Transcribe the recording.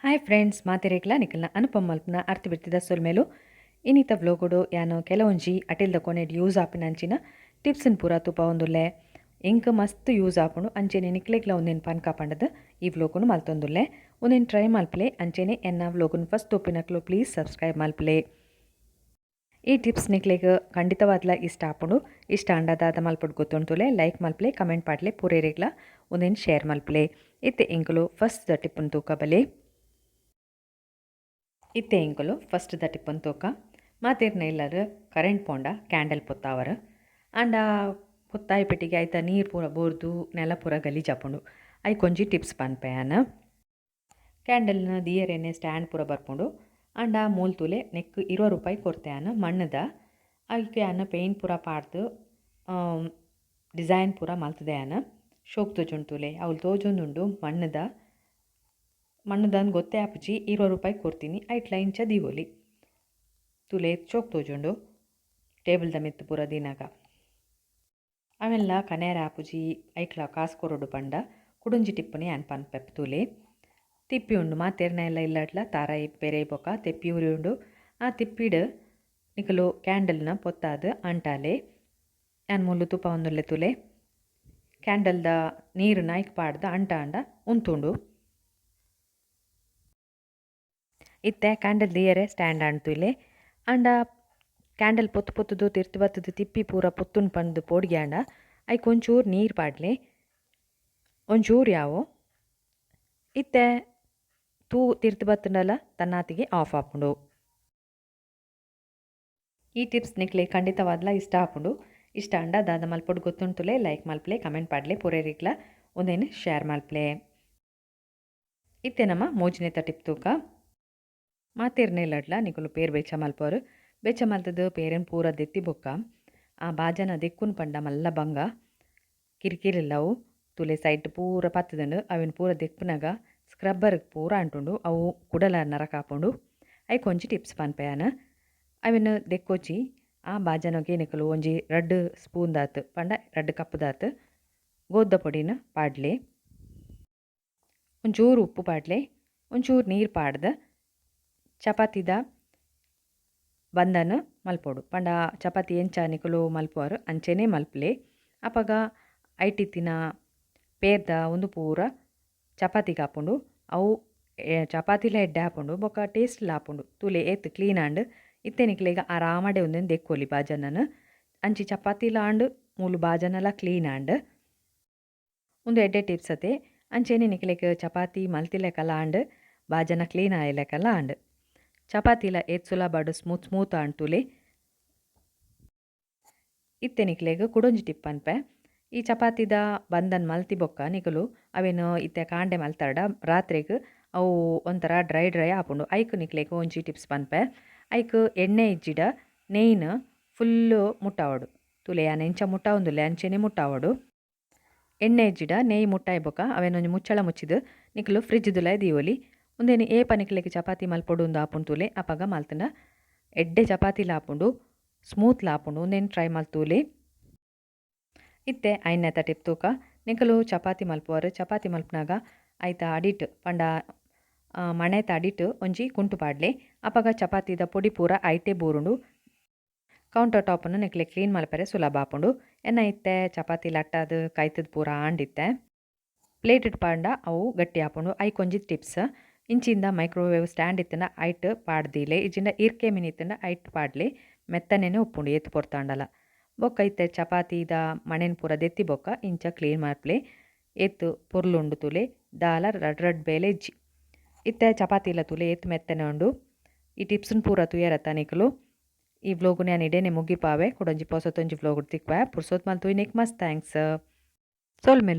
Hi friends, ಮಾತೆರೆಗ್ಲ ನಿಕಲ್ನ Anupam ಮಲ್ಪುನ ಅರ್ಥ ಬಿಡ್ತಿದ ಸೊಲ್ಮೆಲು. ಇನ್ನಿತ ವ್ಲೋಗುಡು ಯಾನು ಕೆಲವೊಂಜಿ ಅಟಿಲ್ದ ಕೊನೆಡ್ ಯೂಸ್ ಆಪಿನಂಚಿನ ಟಿಪ್ಸ್ನ್ ಪೂರ ತೂಪಾವೊಂದುಲ್ಲೆ. ಎಂಕ್ ಮಸ್ತ್ ಯೂಸ್ ಆಪುಂಡು, ಅಂಚೆನೆ ನಿಕ್ಲೆಗ್ಲ ಉಂದೆನ್ ಪನ್ಕ ಪಂಡದ್ ಈ ವ್ಲೋಗುನು ಮಲ್ತೊಂದುಲ್ಲೆ. ಉಂದೆನ್ ಟ್ರೈ ಮಲ್ಪಲೆ. ಅಂಚೆನೆ ಎನ್ನ ವ್ಲೋಗುನು ಫಸ್ಟ್ ತೂಪಿನಕ್ಲು ಪ್ಲೀಸ್ ಸಬ್ಸ್ಕ್ರೈಬ್ ಮಲ್ಪಲೆ. ಈ ಟಿಪ್ಸ್ ನಿಕ್ಲೆಗ್ ಖಂಡಿತವಾದ್ಲ ಇಷ್ಟ ಆಪುಂಡು. ಇಷ್ಟ ಆಂಡ ದಾದ ಮಲ್ಪೊಡು ಗೊತ್ತುಂಟುಲೆ. ಲೈಕ್ ಮಲ್ಪಲೆ, ಕಮೆಂಟ್ ಪಾಡ್ಲೆ, ಪೂರೆರೆಗ್ಲ ಉಂದೆನ್ ಶೇರ್ ಮಲ್ಪಲೆ. ಇತ್ತೆ ಎಂಕುಲು ಫಸ್ಟ್ ದ ಟಿಪ್ಪನ್ ತೂಕ ಬಲೆ. ಇತ್ತೆ ಎಂಕುಲು ಫಸ್ಟ್ ದ ಟಿಪ್ಪನ್ ತೂಕ. ಮಾತೆರ್ನ ಇಲ್ಲರ್ ಕರೆಂಟ್ ಪೋಂಡ ಕ್ಯಾಂಡಲ್ ಪೊತ್ತಾವರ್. ಆಂಡ ಪೊತ್ತಾಯಿ ಪೆಟ್ಟಿಗೆ ಐತ ನೀರು ಪೂರ ಬೋರ್ದು ನೆಲ ಪೂರ ಗಲೀಜಾಪುಂಡು. ಐಕೊಂಜಿ ಟಿಪ್ಸ್ ಪನ್ಪೆ ಯಾನ್. ಕ್ಯಾಂಡಲ್ನ ದಿಯರೆನೆ ಸ್ಟ್ಯಾಂಡ್ ಪೂರ ಬರ್ಪುಂಡು. ಆಂಡ ಮೂಲು ತೂಲೆ, ನೆಕ್ಕ್ 20 ರೂಪಾಯಿ ಕೊರ್ತೆ ಯಾನ್. ಮಣ್ಣುದ ಐಕ್ ಯಾನ್ ಪೇಂಟ್ ಪೂರ ಪಾಡ್ದು ಡಿಸೈನ್ ಪೂರ ಮಲ್ತ್ದೆ ಯಾನ್. ಶೋಕ್ ತೋಜುಂಡು ತೂಲೆ. ಅವ್ಲು ತೋಜೊಂದುಂಡು. ಮಣ್ಣುದ, ಮಣ್ಣುದಂದ್ ಗೊತ್ತೇ ಆಪುಜಿ. 20 ರೂಪಾಯಿ ಕೊರ್ತೀನಿ. ಐಟ್ಲ ಇಂಚ ದೀವೊಲಿ. ತೂಲೆ, ಶೋಕ್ ತೋಜುಂಡು ಟೇಬಲ್ದ ಮಿತ್ತ್ ಪೂರ ದೀನಗ. ಅವೆಲ್ಲ ಕನೆರೆ ಆಪುಜಿ, ಐಕ್ಲ ಕಾಸು ಕೊರೊಡು ಪಂಡ ಕುಡೊಂಜಿ ಟಿಪ್ಪುನು ಯಾನ್ ಪನ್ಪೆ, ತೂಲೆ. ತಿಪ್ಪಿ ಉಂಡು ಮಾತೆರ್ನ ಎಲ್ಲ ಇಲ್ಲಡ್ಲ. ತಾರಾಯಿ ಪೆರೆ ಬೊಕ ತೆಪ್ಪಿ ಉರಿ ಉಂಡು. ಆ ತಿಪ್ಪಿಡ್ ನಿಕುಲು ಕ್ಯಾಂಡಲ್ನ ಪೊತ್ತಾದ್ ಅಂಟಾಲೆ. ಯಾನ್ ಮೂಲು ತೂಪಾವೊಂದುಲ್ಲೆ, ತೂಲೆ. ಕ್ಯಾಂಡಲ್ದ ನೀರುನ ಐಕ್ ಪಾಡ್ದ್ ಅಂಟಾಂಡ ಉಂತುಂಡು. ಇತ್ತೆ ಕ್ಯಾಂಡಲ್ ದೀಯರೆ ಸ್ಟ್ಯಾಂಡ್ ಆಂಡ್ ತೂಲೆ. ಆಂಡ ಕ್ಯಾಂಡಲ್ ಪೊತ್ತು ಪೊತ್ತುದು ತಿರ್ತ್ ಬತ್ತುದು ತಿಪ್ಪಿ ಪೂರ ಪೊತ್ತುಂಡು ಪಂದ್ ಪೋಡಿಗೆ ಆಂಡ ಐಕ್ ಒಂಚೂರು ನೀರು ಪಾಡ್ಲೆ. ಒಂಚೂರು ಯಾವು. ಇತ್ತೆ ತೂ ತಿರ್ತ್ ಬತ್ತುಂಡಲ ತನ್ನಾತಿಗೆ ಆಫ್ ಆಪುಂಡು. ಈ ಟಿಪ್ಸ್ ನಿಕ್ಲೆ ಖಂಡಿತವಾದ್ಲ ಇಷ್ಟ ಆಪುಂಡು. ಇಷ್ಟ ಆಂಡ ದಾದ ಮಲ್ಪೊಡು ಗೊತ್ತುಂಟುಲೆ. ಲೈಕ್ ಮಲ್ಪಲೆ, ಕಮೆಂಟ್ ಪಾಡ್ಲೆ, ಪೂರೆರಿಗ್ಲ ಉಂದೆನ್ ಶೇರ್ ಮಲ್ಪಲೆ. ಇತ್ತೆ ನಮ್ಮ ಮೂಜಿನೆತ ಟಿಪ್ ತೂಕ. ಮಾತೆರ್ನ ಇಲ್ಲಡ್ಲ ನಿಕುಲು ಪೇರ್ ಬೆಚ್ಚ ಮಲ್ಪುವರ್. ಬೆಚ್ಚ ಮಲ್ತುದು ಪೇರೆನ್ ಪೂರ ದೆತ್ತಿ ಬೊಕ್ಕ ಆ ಬಾಜನ ದೆಕ್ಕುನು ಪಂಡ ಮಲ್ಲ ಬಂಗ, ಕಿರಿಕಿರಿಲ್ಲವು. ತೂಲೆ, ಸೈಟ್ ಪೂರ ಪತ್ತುದುಂಡು. ಅವೆನ್ ಪೂರ ದೆಕ್ಕುನಗ ಸ್ಕ್ರಬ್ಬರ್ ಪೂರ ಅಂಟುಂಡು. ಅವು ಕುಡಲ ನರಕ ಆಪುಂಡು. ಐಕ್ ಒಂಜಿ ಟಿಪ್ಸ್ ಪನ್ಪೆ ಯಾನ್. ಅವೆನ್ ದೆಕ್ಕೊಚಿ. ಆ ಬಾಜನೊಗೆ ನಿಕುಲು ಒಂಜಿ ರಡ್ಡ್ ಸ್ಪೂನ್ ದಾತ್, ಪಂಡ ರಡ್ಡ್ ಕಪ್ ದಾತ್ ಗೋದ್ದ ಪೊಡಿನ್ ಪಾಡ್ಲೆ. ಒಂಚೂರು ಉಪ್ಪು ಪಾಡ್ಲೆ. ಒಂಚೂರು ನೀರು ಪಾಡ್ದ್ ಚಪಾತಿದ ಬಂದನ್ ಮಲ್ಪೊಡು. ಪಂಡ ಚಪಾತಿ ಎಂಚ ನಿಕುಲು ಮಲ್ಪುವರ್ ಅಂಚೆನೆ ಮಲ್ಪುಲೆ. ಅಪಗ ಐಟಿತ್ತಿನ ಪೇರ್ದ ಉಂದು ಪೂರ ಚಪಾತಿಗ್ ಆಪುಂಡು. ಅವು ಚಪಾತಿಲ ಎಡ್ಡೆ ಆಪುಂಡು ಬೊಕ ಟೇಸ್ಟ್ ಲ ಆಪುಂಡು. ತೂಲೆ, ಏತ್ ಕ್ಲೀನ್ ಆಂಡ್. ಇತ್ತೆ ನಿಕ್ಲೆಗ್ ಆರಾಮಡೆ ಉಂದೆನ್ ದೆಕ್ಕೊಲಿ ಬಾಜನನ್. ಅಂಚಿ ಚಪಾತಿಲ ಆಂಡ್, ಮೂಲು ಬಾಜನಲ ಕ್ಲೀನ್ ಆಂಡ್. ಉಂದು ಎಡ್ಡೆ ಟಿಪ್ಸ್ ಅತೆ? ಅಂಚೆನೆ ನಿಕ್ಲೆಗ್ ಚಪಾತಿ ಮಲ್ತಿಲೆಕಲ ಆಂಡ್, ಬಾಜನ ಕ್ಲೀನ್ ಆಯಿಲೆಕಲ ಆಂಡ್. ಚಪಾತಿಲ ಏತ್ ಸುಲಭಡ್ ಸ್ಮೂತ್ ಸ್ಮೂತ್ ಆಂಡ್ ತೂಲೆ. ಇತ್ತೆ ನಿಕ್ಲೆಗ್ ಕುಡೊಂಜಿ ಟಿಪ್ ಪನ್ಪೆ. ಈ ಚಪಾತಿದ ಬಂದನ್ ಮಲ್ತಿ ಬೊಕ್ಕ ನಿಕುಲು ಅವೆನ್ ಇತ್ತೆ ಕಾಂಡೆ ಮಲ್ತರ್ಡ ರಾತ್ರೆಗ್ ಅವು ಒಂಥರ ಡ್ರೈ ಡ್ರೈ ಆಪುಂಡು. ಐಕ್ ನಿಕ್ಲೆಗ್ ಒಂಜಿ ಟಿಪ್ಸ್ ಪನ್ಪೆ. ಐಕ್ ಎಣ್ಣೆ ಇಜ್ಜಿಡ ನೆಯ್ನ್ ಫುಲ್ಲು ಮುಟ್ಟಾವೊಡು. ತೂಲೆ, ಯಾನ್ ಎಂಚ ಮುಟ್ಟಾವೊಂದುಲ್ಲೆ ಅಂಚೆನೆ ಮುಟ್ಟಾವೊಡು. ಎಣ್ಣೆ ಇಜ್ಜಿಡ ನೆಯ್ ಮುಟ್ಟಾಯಿ ಬೊಕ್ಕ ಅವೆನ್ ಒಂಜಿ ಮುಚ್ಚಳ ಮುಚ್ಚಿದ್ ನಿಕುಲು ಫ್ರಿಜ್ ದುಲಾಯಿ ದೀವೊಲಿ. ಉಂದೆನ್ ಏಪ ನಿಕ್ಲೆಗ್ ಚಪಾತಿ ಮಲ್ಪೊಡು ಅಂದ್ ಆಪುಂಡು ತೂಲೆ, ಅಪಗ ಮಲ್ತ್ಂಡ ಎಡ್ಡೆ ಚಪಾತಿಲ ಆಪುಂಡು, ಸ್ಮೂತ್ಲ ಆಪುಂಡು. ಉಂದೆನ್ ಟ್ರೈ ಮಲ್ತೂಲೆ. ಇತ್ತೆ ಐನನೇತ ಟಿಪ್ ತೂಕ. ನಿಕುಲು ಚಪಾತಿ ಮಲ್ಪುವರ್. ಚಪಾತಿ ಮಲ್ಪುನಗ ಐತ ಅಡಿಟ್, ಪಂಡ ಮಣೆತ ಅಡಿಟ್ ಒಂಜಿ ಕುಂಟು ಪಾಡ್ಲೆ. ಅಪಗ ಚಪಾತಿದ ಪೊಡಿ ಪೂರ ಐಟೇ ಬೂರುಂಡು. ಕೌಂಟರ್ ಟಾಪ್ನ್ ನಿಕ್ಲೆಗ್ ಕ್ಲೀನ್ ಮಲ್ಪೆರೆ ಸುಲಭ ಆಪುಂಡು. ಎನ್ನ ಇತ್ತೆ ಚಪಾತಿ ಲಟ್ಟಾದ್ ಕೈತುದು ಪೂರ ಆಂಡ್. ಇತ್ತೆ ಪ್ಲೇಟ್ ಪಾಡ್ಂಡ ಅವು ಗಟ್ಟಿ ಆಪುಂಡು. ಐಕ್ ಒಂಜಿ ಟಿಪ್ಸ್. ಇಂಚಿಂದ ಮೈಕ್ರೋವೇವ್ ಸ್ಟ್ಯಾಂಡ್ ಇತ್ತ್ಂಡ ಐಟ್ ಪಾಡ್ ದೀಲೆ. ಇಜ್ಜಿಂಡ ಇರ್ಕೆ ಮಿನಿ ಇತ್ತ್ಂಡ ಐಟ್ ಪಾಡ್ಲೆ. ಮೆತ್ತನೆನೆ ಉಪ್ಪುಂಡು ಏತ್ ಪೊರ್ತಾಂಡಲ. ಬೊಕ್ಕ ಇತ್ತೆ ಚಪಾತಿದ ಮಣೆನ್ ಪೂರ ದೆತ್ತಿ ಬೊಕ್ಕ ಇಂಚ ಕ್ಲೀನ್ ಮಲ್ಪುಲೆ. ಏತ್ ಪೊರ್ಲು ಉಂಡು ತೂಲೆ. ದಾಲ ರಡ್ಡ್ ರಡ್ಡ್ ಬೇಲೆ ಇಜ್ಜಿ. ಇತ್ತೆ ಚಪಾತಿಲ ತೂಲೆ, ಏತ್ ಮೆತ್ತನೆ ಉಂಡು. ಈ ಟಿಪ್ಸ್ನ್ ಪೂರ ತೂಯರತ್ತ ನಿಕುಲು? ಈ ವ್ಲೋಗ್ನ್ ಯಾನ್ ಇಡೇನೆ ಮುಗಿಪಾವೆ. ಕುಡೊಂಜಿ ಪೊಸತೊಂಜಿ ವ್ಲೋಗ್ ತಿಕ್ಕುವೆ. ಪುರ್ಸೊತ್ ಮಲ್ತ್ ತೂಯಿನೆಕ್ ಮಸ್ತ್ thanks. ಸೊಲ್ಮೆಲು.